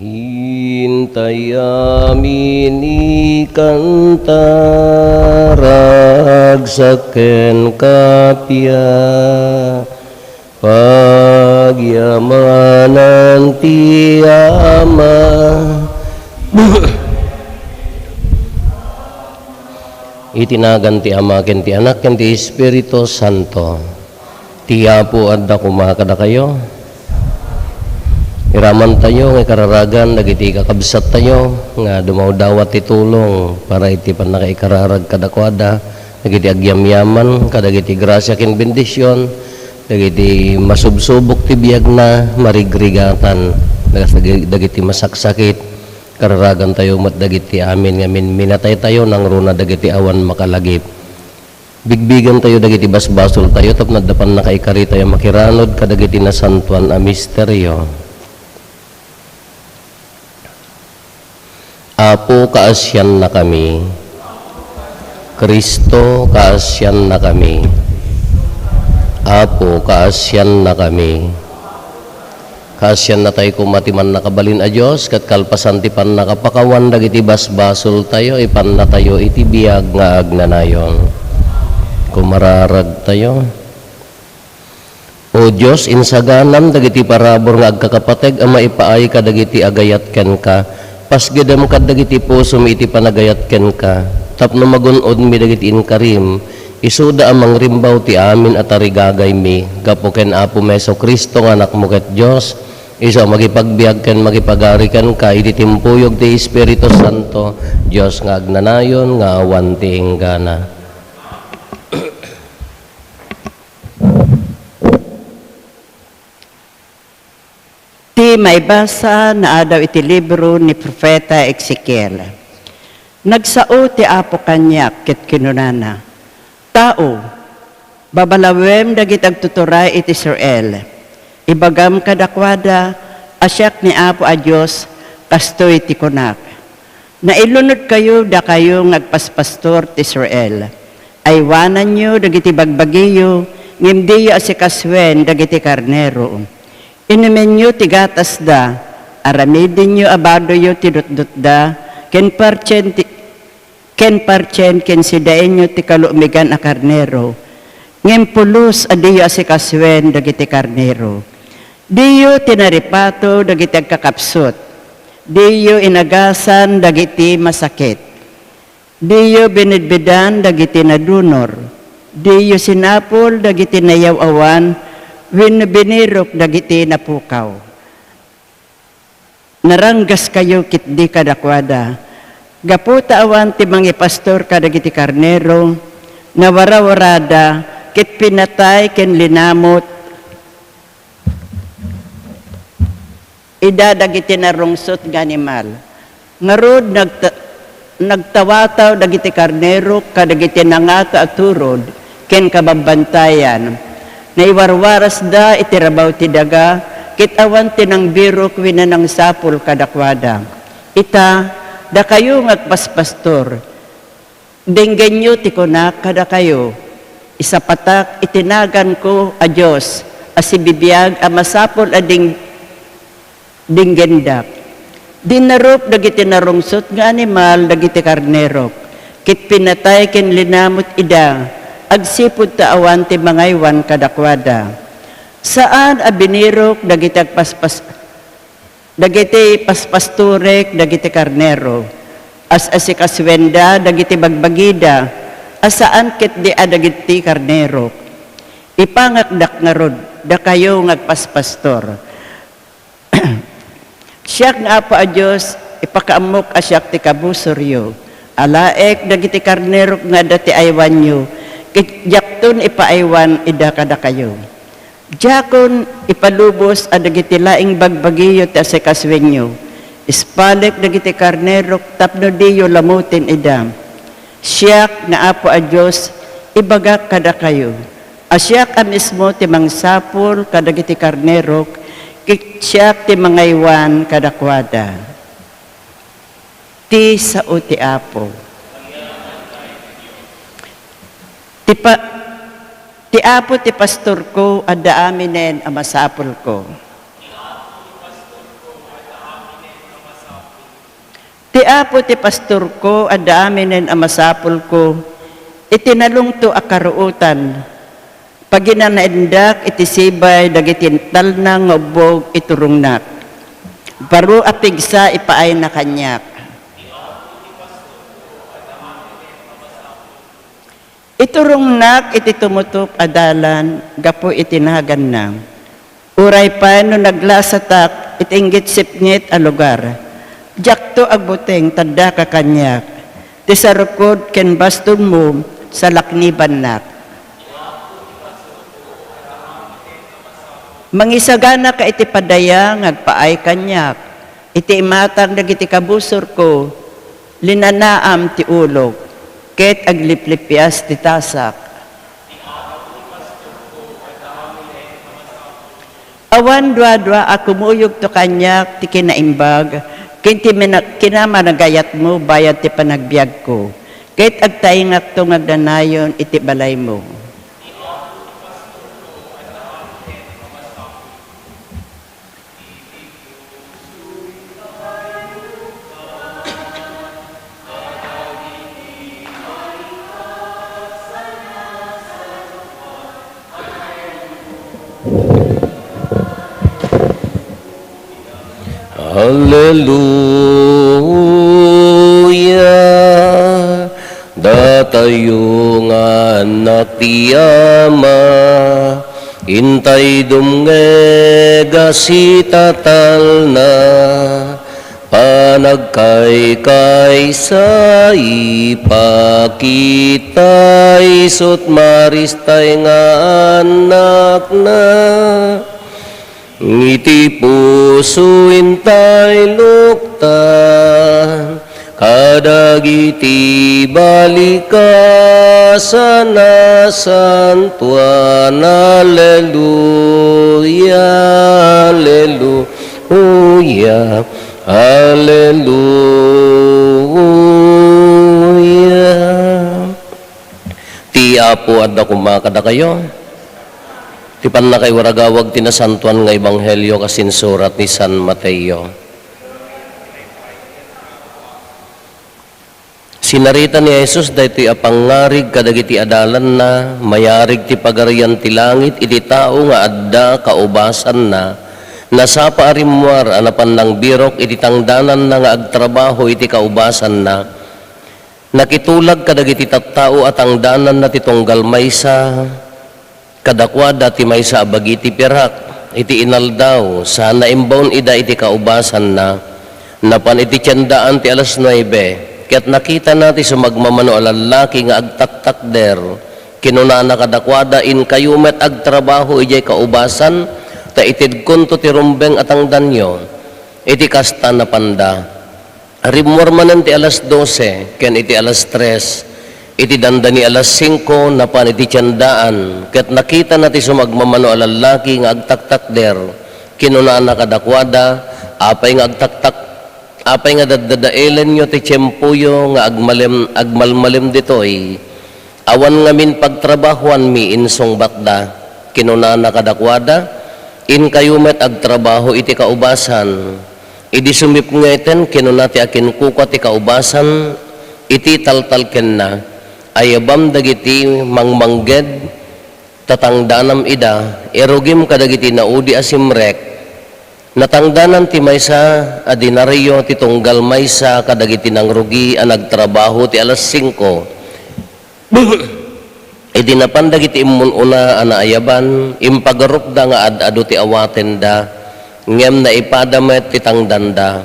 Intay amin ikanta, ragsak ken kappia, pagyamanan ti Ama. Iti nagan ti Ama, ken ti Anak, ken ti Espiritu Santo. Ti Apo adda koma kadakayo. Iramantayo nga ikararagan dagiti kakabsattayo nga dumawdawat ti tulong para iti pannakaikararag kadakuada, dagiti agyamyaman, kadagiti grasia ken bendision, dagiti masubsubok ti biagna, marigrigatan, dagiti masaksakit, kararagantayo met dagiti amin nga minminataytayo nangruna dagiti awan makalagip. Bigbigantayo dagiti basbasoltayo tapno adda pannakaikaritayo makiranod kadagiti nasantoan a misterio. Apo, kaasiannakami. Cristo, kaasiannakami. Apo, kaasiannakami. Kaasiannatay koma ti Mannakabalin a Dios, ket kalpasan ti pannakapakawan dagiti basbasoltayo, ipannatayo iti biag nga agnanayon. Kumararagtayo. O Dios, insaganam dagiti parabur nga agkakapateg a maipaay kadagiti agayat kenka. Pasgedem kadagiti pusomi iti panagayat kenka, tapno magun-odmi dagiti inkarim, isuda a mangrimbaw ti amin a tarigagaymi gapu ken Apomi Jesu-Cristo nga Anakmo ket Dios, isu a makipagbiag ken makipagari kenka iti timpuyog ti Espiritu Santo, Dios nga agnanayon nga awan ti inggana. Ti maibasa naadaw iti libro ni Profeta Ezekiel. Nagsao ti Apo kaniak ket kinunana, "Tao, babalawem dagiti agtuturay iti Israel. Ibagam kadakuada a siak ni Apo a Dios, kastoy ti kunak." Nailunodkayo dakayo nga agpaspastor ti Israel. Aywananyo dagiti bagbagiyo, ngem diyo asikasuen dagiti karnero. Inumenyo ti gatasda, aramidenyo a badoyo ti dutdotda, ken partien ti, ken partien ken sidaenyo ti kalumigan a karnero. Ngem pulos a diyo asikasuen dagiti karnero. Diyo tinaripato dagiti agkakapsut. Diyo inagasan dagiti masakit. Diyo binidbidan dagiti nadunor. Diyo sinapul dagiti nayaw-awan wenno binirok dagiti napukaw. Naranggaskayo ketdi kadakuada. Gapu ta awan ti mangipastor kadagiti karnero, nawarawarada ket pinatay ken linamut ida dagiti narungsot nga animal. Ngarud, nagta-, nagtawataw dagiti karnero kadagiti nangato a turod ken kababbantayan. Naiwarwarasda iti rabaw ti daga, ket awan ti nangbirok wenno nangsapul kadakuada. Ita, dakayo nga agpaspastor, denggenyo ti kunak kadakayo. Isapatak iti naganko a Dios a sibibiag a masapul a ding-, dinggendak. Dinnarup dagiti narungsot nga animal dagiti karnerok, ket pinatay ken linamut ida agsipud ta awan ti mangaywan kadakuada. Saan a binirok dagiti agpaspas-, dagiti paspastorek dagiti karnero, as-asikasuenda dagiti bagbagida a saan ketdi a dagiti karnerok. Ipangakdak ngarud, dakayo nga agpaspastor. Siak nga Apo a Dios, ipakaammok a siak ti kabusoryo. Alaek dagiti karnerok nga adda ti aywanyo, ket diakton ipaaywan ida kadakayo. Diakon ipalubos a dagiti laeng bagbagiyo ti asikasuenyo. Ispalek dagiti karnerok tapno diyo lamoten ida. Siak nga Apo a Dios, ibagak kadakayo a siak a mismo ti mangsapul kadagiti karnerok, ket siak ti mangaywan kadakuada. Ti sao ti Apo. Ti pa-, ti Apo ti pastorko, adda aminen a masapulko. Apo ti pastorko, adda aminen a masapulko, iti nalungto a karuotan. Paginanaendak iti sibay dagiti talna nga ubbog, iturongnak. Baro a pigsa ipaayna kaniak. Iturongnak iti tumutop a dalan gapu iti naganna. Uray pay no naglasatak iti inggitsipngit a lugar, diakto agbuteng ta addaka kaniak. Ti sarukod ken bastonmo, salaknibannak. Mangisaganaka iti padaya nga agpaay kaniak. Iti imatang dagiti kabusorko, linanaam ti ulok, ket agliplipias ti tasak. Awan duadua a kumuyogto kaniak ti kinaimbag ken ti mina-, kinamanagayatmo bayat ti panagbiagko, ket agtaingakto nga agnanayon iti balaymo. Hallelujah. Datayo nga annak ti Ama, intay dumngeg a sitatalna, panagkaykaysa ipakita, isut' maristay nga annakna. Iti puso intay luktan kadagiti balikas a nasantuan. Alleluia, alleluia, alleluia. Ti Apo adda koma kadakayo. Ti pannakaiwaragawag ti Nasantoan nga Ebanghelio kas insurat ni San Mateo. Sinarita ni Jesus daytoy a pangngarig kadagiti adalanna, mayarig ti Pagarian ti Langit iti tao nga adda kaubasanna. Nasapa a rimmuar a napan nangbirok iti tangdananna nga agtrabaho iti kaubasanna. Nakitulag kadagiti tattao a tangdananna ti tunggal maysa kadakuada ti maysa a bagi ti pirak iti inaldaw, sana imbaon ida iti kaubasanna. Napan iti tiendaan ti alas nuebe, ket nakitana ti sumagmamano a lallaki nga agtaktakder. Kinunana kadakuada, "Inkayo met agtrabaho idiay kaubasan, ta itedkonto ti rumbeng a tangdanyo." Iti kasta, napanda. Rimmuar manen ti alas dose ken iti alas tres. Iti dandani alas singko, napan iti tiendaan, ket nakitana ti sumagmamano a lallaki nga agtaktakder. Kinunana kadakuada, "Apay nga agtaktak-, apay nga daddadaelenyo ti tiempoyo nga agmalem-, agmalmalem ditoy? Awan ngamin pagtrabahoanmi," insungbatda. Kinunana kadakuada, "Inkayo met agtrabaho iti kaubasan." Idi sumipngeten, kinuna ti akinkukua ti kaubasan iti taltalkenna, "Ayabam dagiti mangmangged, ta tangdanam ida, irugim kadagiti naudi a simrek." Natangdanan ti maysa a denario ti tunggal maysa kadagiti nangrugi a nagtrabaho ti alas singko. Idi napan dagiti immun-una a naayaban, impagarupda nga ad-adu ti awatenda, ngem naipada met ti tangdanda.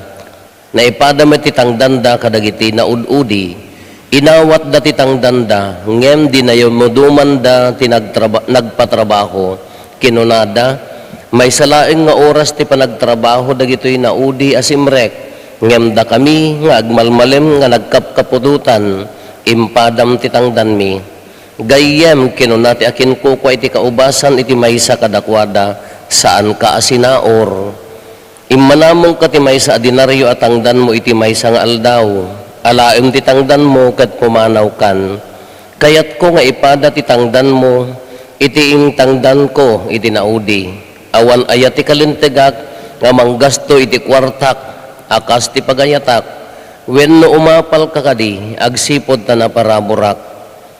Naipada met ti tangdanda kadagiti naud-udi. Inawatda ti tangdanda, ngem dinayumudumanda ti nagtraba-, nagpatrabaho. Kinunada, "Maysa laeng nga oras ti panagtrabaho dagitoy naudi a simrek, ngem dakami nga agmalmalem nga nagkapkapudotan, impadam ti tangdanmi." "Gayyem," kinuna ti akinkukua iti kaubasan iti maysa kadakuada, "Saanka a sinaur. Immanamongka ti maysa a denario a tangdanmo iti maysa nga aldaw. Alaem ti tangdanmo ket pumanawkan. Kayatko nga ipada ti tangdanmo iti intangdanko iti naudi. Awan aya ti kalintegak nga manggasto iti kuartak a kas ti pagayatak. Wenno umapalka kadi agsipud ta naparaburak?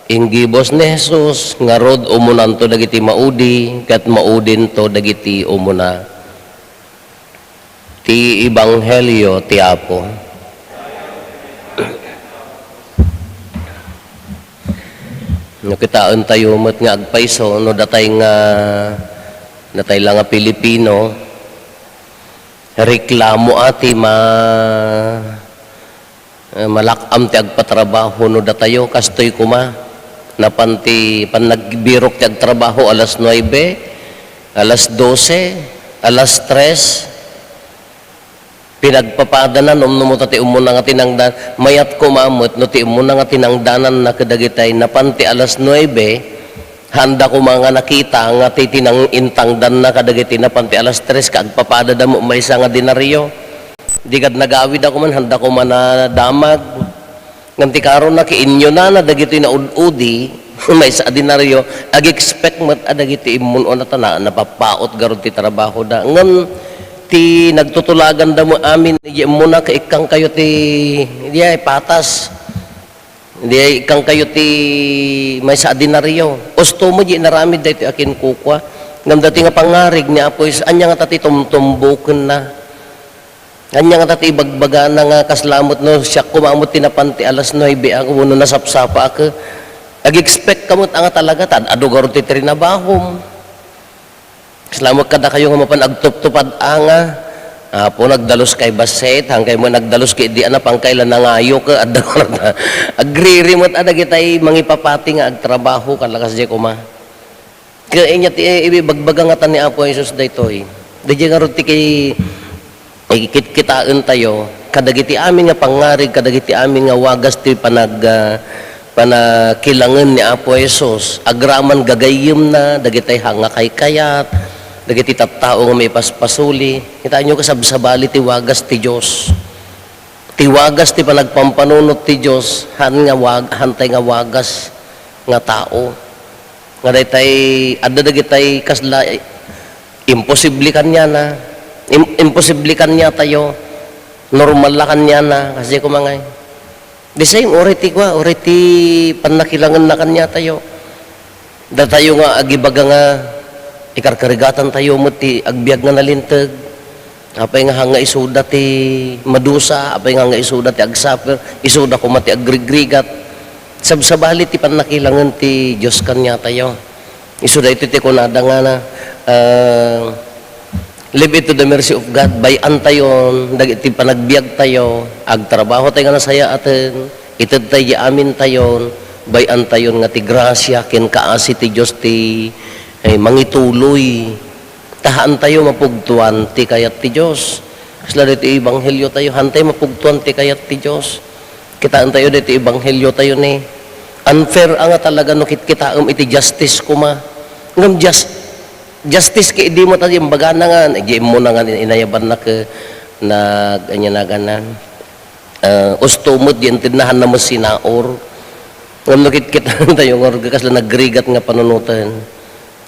Inggibus ni Jesus, ngarud, umunanto dagiti maudi, ket maudinto dagiti umuna. Ti Ebanghelio ti Apo. No kitaentayo met nga agpayso, no datay nga, datay la nga Pilipino, reklamo a ti ma-, eh, malak-am ti agpatrabaho no datayo, kastoy koma. Napan ti pannagbirok ti agtrabaho alas nuebe, alas dose, alas tres. Pinagpapadana no umno ta ti umuna nga tinangdan, mayat koma met no ti umuna nga tinangdananna kadagitay napan ti alas nuebe, handa koma nga nakita nga ti tinang-, intangdanna kadagiti napan ti alas tres ka agpapadada met maysa nga denario. Di kad nagawid a koma, handa koma nadamag. Ngem ti karonna, kiinyonana dagitoy naud-udi, maysa a denario, ag-expect met a dagiti immun-ona ta na, napappaot garud ti trabahoda. Ngem ti nagtutulaganda met amin, idiay immuna, ket ikkangkayo ti, idiay patas. Idiay ikkangkayo ti maysa a denario. Usto met diay inaramid daytoy a kinkukua. Ngem daytoy nga pangngarig ni Apo Jesus, ania ngata ti tumtumbokenna? Ania ngata ti ibagbagana nga kasla met no siak koma met ti napan ti alas nuebe a wenno nasapsapaak? Ag-expect ka met a nga talaga ta ad-adu garud ti trinabahom. Kasla met kadakayo nga mapan agtuptupad a nga, Apo, nagdaluskay bassit, haankay met nagdalus ket idi a napankay la nangayo ket adda garud. Agriri met a dagitay mangipapati nga agtrabaho, kalakas diay koma. Ket inya ti ibagbaga ngata ni Apo Jesus daytoy. Daydiay ngarud ti ki-, kitkitaentayo kadagiti amin nga pangngarig, kadagiti amin nga wagas ti panag-, ah, panakilangen ni Apo Jesus. Agraman gagayyemna dagitay hang nga kaykayat, dagiti tattao nga maipaspasuli. Kitaenyo, kasabsabali ti wagas ti Dios. Ti wagas ti panagpampanunot ti Dios, haan nga wag-, haantay nga wagas nga tao. Nga daytay, adda dagitay kasla, eh, imposible kaniana. Im-, imposible kaniatayo. Normal la kaniana, kasdiay koma ngay. The same, uray ti kua, uray ti pannakilangenna kaniatayo. Datayo nga agibaga nga ikarkarigatantayo met ti agbiag nga nalinteg. Apay nga hanga isuda ti madusa, apay nga hanga isuda ti agsuffer, isuda koma ti agrigrigat. Sabsabali ti pannakilangen ti Dios kaniatayo. Isu daytoy ti kunada nga na, ah, leave it to the mercy of God. Bay-antayon dagiti panagbiagtayo, agtrabahotayo nga nasayaaten, itedtayo diay amintayon, bay-antayon nga ti grasia ken kaasi ti Dios ti, eh, mangituloy. Ta haantayo mapugtuan ti kayat ti Dios. Kasla daytoy ebangheliotayo, haantayo mapugtuan ti kayat ti Dios. Kitaentayo daytoy ebangheliotayo ni. Unfair a nga talaga no kitkitaem iti justice koma. Ngem jus-, justice ket idi met a imbagana nga, idiay immuna nga inayabanna ket nag-, ania nagana. Ah, usto met diay intedna, haanna met sinaur. Ngem no kitkitaentayo nga urag kasla nagrigat nga panunoten.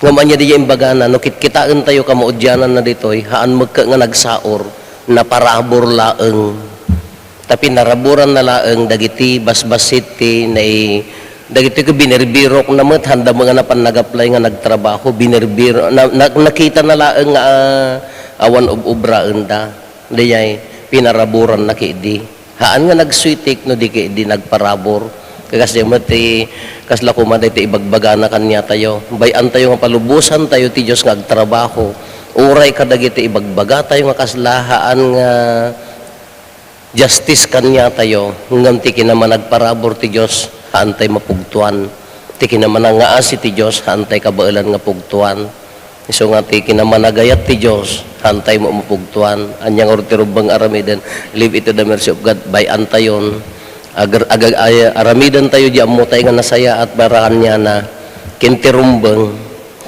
Ngem ania diay imbagana, no kitkitaentayo kamaudiananna ditoy, haan met ket nga nagsaur, naparabur laeng. Ta pinaraburanna laeng dagiti basbassit ti nai-, dagitoy ket binirbirokna met, haanda met nga napan nag-apply nga nagtrabaho, binirbir-, na-, na-, nakitana laeng nga, ah, awan ob-obraenda. Dayay, pinaraburanna ket idi. Haan nga nagsuitik no di ket idi nagparabur. Ket kasdiay met ti, kasla koma daytoy ibagbagana kaniatayo. Bay-antayo nga palubosantayo ti Dios nga agtrabaho. Uray kadagiti ibagbagatayo nga kasla, haan nga justice kaniatayo, ngem ti kinamanagparabur ti Dios, haantay mapugtuan. Ti kinamanangaasi ti Dios, haantay kabaelan nga pugtuan. Isu nga ti kinamanagayat ti Dios, haantay mo mapugtuan. Ania ngarud ti rumbeng aramiden? Leave it to the mercy of God. Bay-antayon. Agar-, aga-, ay-, aramidentayo diay ammotay nga nasayaat para kaniana. Ken ti rumbeng,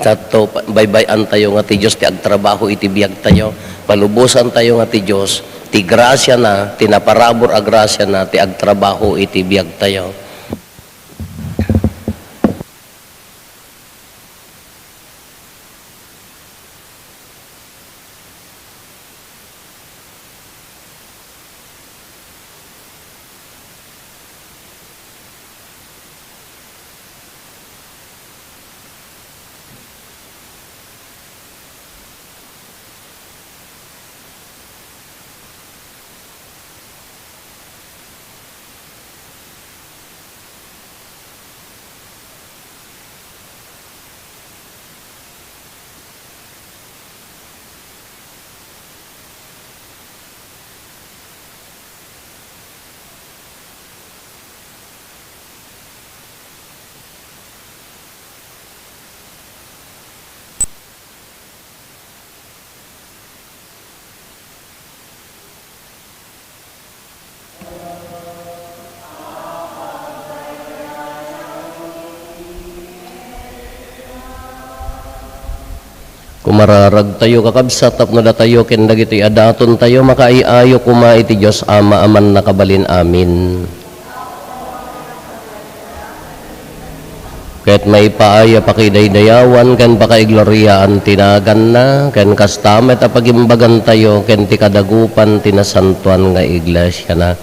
tatto, pa-, baybay-antayo nga ti Dios ti agtrabaho iti biagtayo. Palubosantayo nga ti Dios, ti grasiana, ti naparabur a grasiana, ti agtrabaho iti biagtayo. Kumararagtayo, kakabsat, tapno datayo ken dagitoy a datontayo makaay-ayo koma iti Dios Ama a Mannakabalin. Amin. Ket maipaay a pakidaydayawan ken pakaigloriaan ti naganna, ken kasta met a pagimbagantayo ken ti kadagupan ti nasantoan nga iglesiana.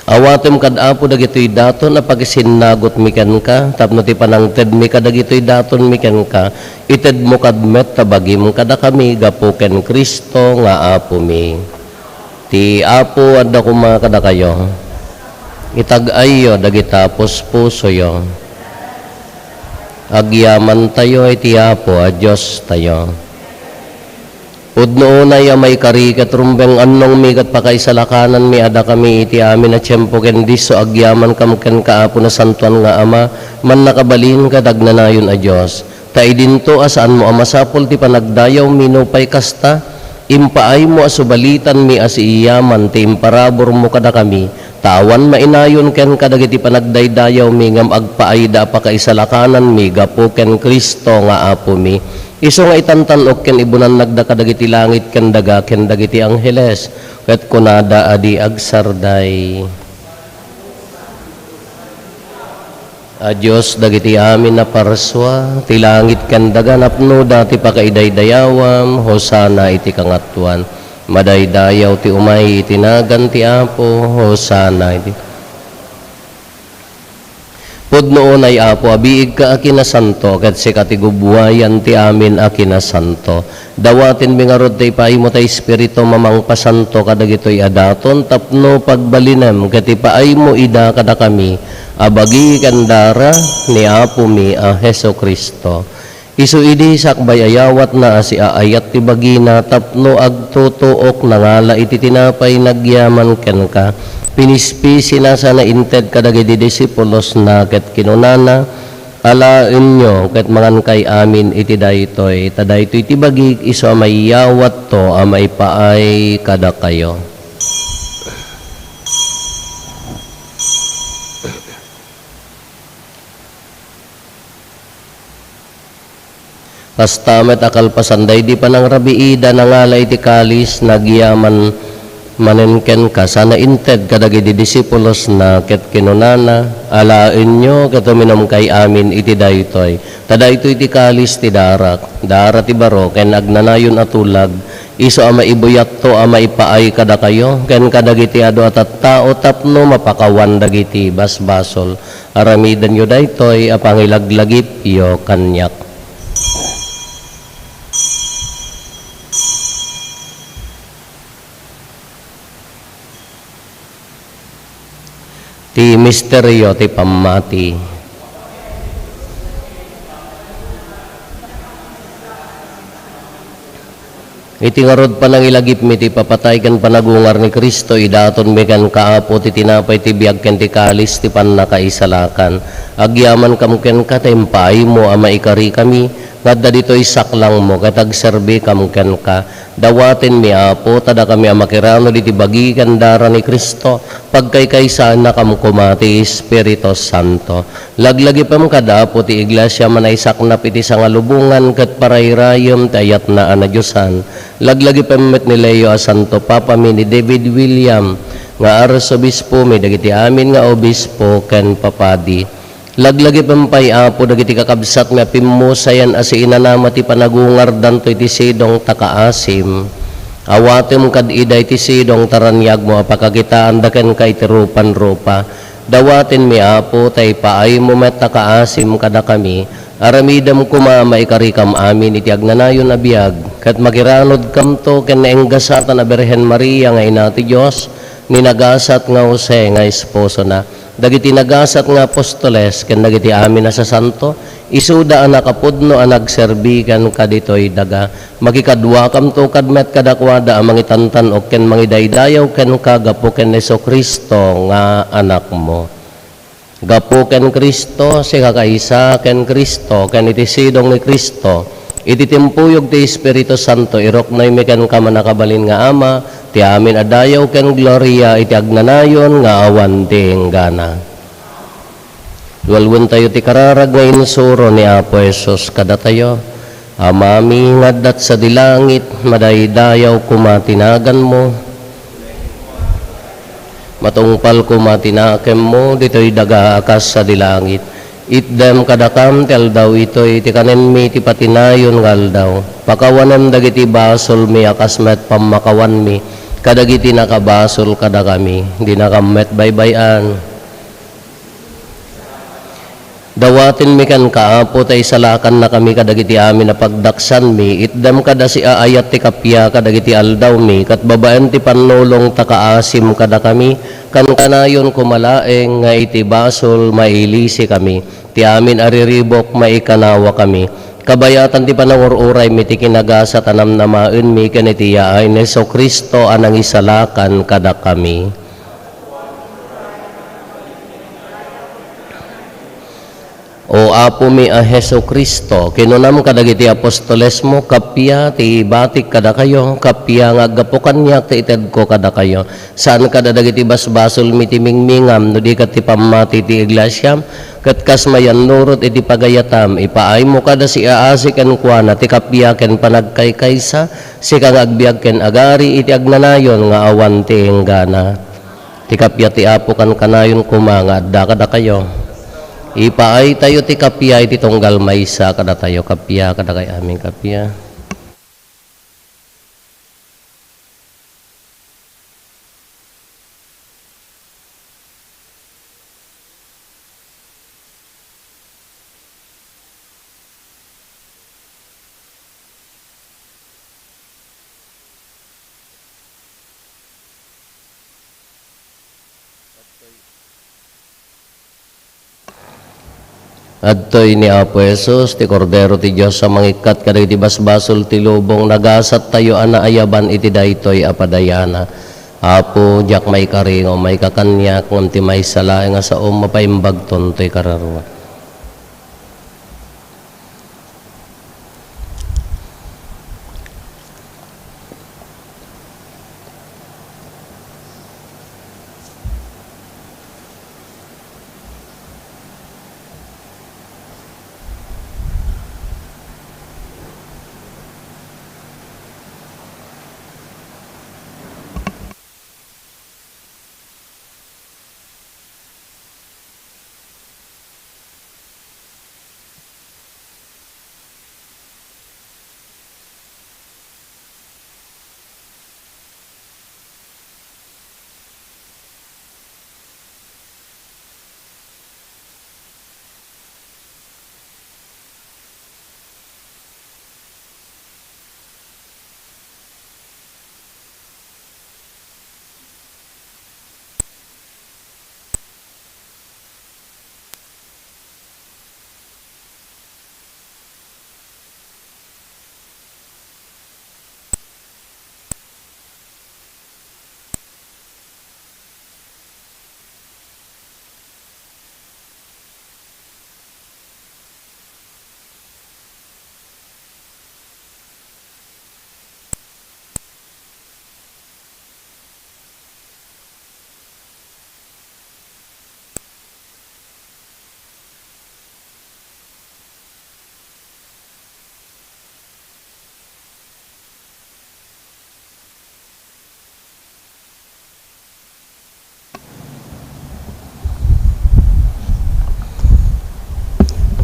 Awatem kad, Apo, dagitoy daton a pakisinnagutmi kenka, tapno ti panangtedmi kadagitoy datonmi kenka, itedmo kad met ta bagim kadakami gapu ken Cristo nga Apomi. Ti Apo adda koma kadakayo. Itag-ayyo dagita puspusoyo. Agyamantayo iti Apo a Diostayo. Pudno unay a maikari ket rumbeng-annongmi ket pakaisalakananmi a dakami iti amin a tiempo ken disso agyamankam kenka, Apo, nasantoan nga Ama, mannakabalin ket agnanayon a Dios. Ta idinto a saanmo a masapul ti panagdayawmi nupay kasta, impaaymo a subalitanmi a siiyaman ti imparaburmo kadakami, ta awan mainayon kenka dagiti panagdaydayawmi ngem agpaayda a pakaisalakananmi gapu ken Cristo nga Apomi. Isu nga itantan-ok ken ibunannagda kadagiti langit ken daga ken dagiti angheles, ket kunada a di agsarday. A Dios, dagiti amin a parsua, ti langit ken daga napnoda ti pakaidaydayawam, Hosanna iti kangatoan. Madaydayaw ti umay iti nagan ti Apo, Hosanna iti. Pudno unay, Apo, a biigka a kinasanto, ket sika ti gubbuayan ti amin a kinasanto. Dawatenmi ngarud ta ipaaymo ta Espiritu a mangpasanto kadagitoy a daton tapno pagbalinem ket ipaaymo ida kadakami a bagi ken dara ni Apomi a Jesu-Cristo. Isu idi sakbay a yawatna a siaayat ti bagina tapno agtutuok, nangala iti tinapay nagyaman kenka, pinispisina sa nainted kadagiti disipulosna ket kinunana, Alaenyo ket mangankay amin iti daytoy, ta daytoy ti bagik isu a maiyawatto a maipaay kadakayo. Kasta met a kalpasan daydi panangrabiida, nangala iti kalis, nagyaman manen kenka, sa nainted kadagiti disipulosna, ket kinunana, Alaenyo ket uminumkay amin iti daytoy. Ta daytoy ti kalis ti darak, dara ti baro ken agnanayon a tulag, isu a maibuyatto a maipaay kadakayo ken kadagiti adu a tattao tapno mapakawan dagiti basbasol. Aramidenyo daytoy a pangilaglagipyo kaniak. Ti misterio ti pammati. Iti ngarud panangilagipmi ti ipapatay ken panagungar ni Cristo, idatonmi kenka, Apo, ti tinapay ti biag ken ti kalis ti pannakaisalakan. Agyamankam kenka ta impaaymo a maikarikami nga adda ditoy saklangmo ket agserbikam kenka. Dawatenmi, Apo, ta dakami a makiranod iti bagi ken dara ni Cristo, pagkaykaysaennakam koma ti Espiritu Santo. Laglagipem kad, Apo, ti Iglesia a manaisaknap iti sangalubongan ket parayrayem ti ayatna a nadiosan. Laglagipem met ni Leo a Santo Papami, ni David William nga Arsobispomi, dagiti amin nga obispo ken papadi. Laglagipem pay, Apo, dagiti kakabsatmi a pimmusayan a siinanama ti panagungardanto iti sidong ta kaasim. Awatem kad ida iti sidong ta raniagmo a pakakitaanda kenka iti rupan-rupa. Dawatenmi, Apo, ta ipaaymo met ta kaasim kadakami. Aramidem koma a maikarikam amin iti agnanayon a biag, ket makiranodkamto ken naenggasatan a Birhen Maria nga Ina ti Dios, ni nagasat nga Jose nga esposona, dagiti nagasat nga apostoles ken dagiti amin a sasanto, isuda a nakapudno a nagserbi kenka ditoy daga. Makikaduakamto kad met kadakuada a mangitantan-ok ken mangidaydayaw kenka gapu ken Jesu-Cristo nga Anakmo. Gapu ken Cristo, sikakaysa ken Cristo, ken iti sidong ni Cristo, iti timpuyog ti Espiritu Santo, iruknoymi kenka, mannakabalin nga Ama, ti amin a dayaw ken gloria iti agnanayon nga awan ti inggana. Lualuentayo ti kararag nga insuro ni Apo Jesus kadatayo. Amami nga adda sadi langit, madaydayaw koma ti naganmo. Matungpal koma ti nakemmo ditoy daga a kas sadi langit. Itdem kadakam ti aldaw itoy ti kanenmi ti patinayon nga aldaw. Pakawanem dagiti basolmi a kas met pammakawanmi kadagiti nakabasol kadakami. Dinakam met baybay-an. Dawatenmi kenka, Apo, ta isalakannakami kadagiti amin a pagdaksanmi. Itdem kada siaayat ti kappia kadagiti aldawmi, ket babaen ti pannulong ta kaasim kadakami, kankanayon koma laeng nga iti basol mailisikami. Ti amin a riribuk, maikanawakami. Kabayatan ti panangur-uraymi ti kinagasat a namnamaenmi ken iti yaay ni Jesu-Cristo a nangisalakan kadakami. O Apomi a Jesu-Cristo, kinunam kadagiti apostolesmo, kappia ti ibatik kadakayo, kappia nga aggapu kaniak ti itedko kadakayo. Saan kada dagiti basbasolmi ti mingmingam, no di ket ti pammati ti iglesiam, ket kas mayannurot iti pagayatam, ipaaymo kada siaasi kenkuana ti kappia ken panagkaykaysa, sika nga agbiag ken agari iti agnanayon nga awan ti inggana. Ti kappia ti Apo kankanayon koma nga adda kadakayo. Ipaaytayo ti kappia iti tunggal maysa kadatayo, kappia kadakay amin, kappia. Adtoy ni Apo Jesus, ti Kordero ti Dios a mangikkat kadagiti basbasol ti lubong, nagasattayo a naayaban iti daytoy a padayana. Apo, diak maikaringaw, maikakaniak, ngem ti maysa laeng a saom, mapaimbagton toy kararua.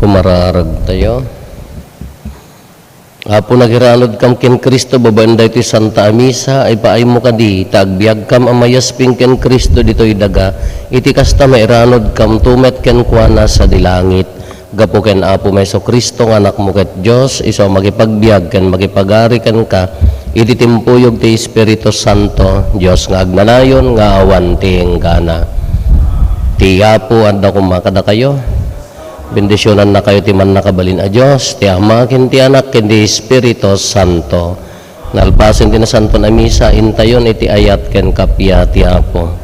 Kumararagtayo. Apo, nakiranudkam ken Cristo babaen daytoy Santa a Misa, ipaaymo kadi ta agbiagkam a mayasping ken Cristo ditoy daga, iti kasta, mairanudkamto met kenkuana sadi langit. Gapu ken Apomi Jesu-Cristo nga Anakmo ket Dios, isu a makipagbiag ken makipagari kenka iti timpuyog ti Espiritu Santo, Dios nga agnanayon nga awan ti inggana. Ti Apo adda koma kadakayo. Bendisionannakayo ti Mannakabalin a Dios, ti Ama, ken ti Anak, ken ti Espiritu Santo. Nalpasen ti Nasanton a Misa, intayon iti ayat ken kappia ti Apo.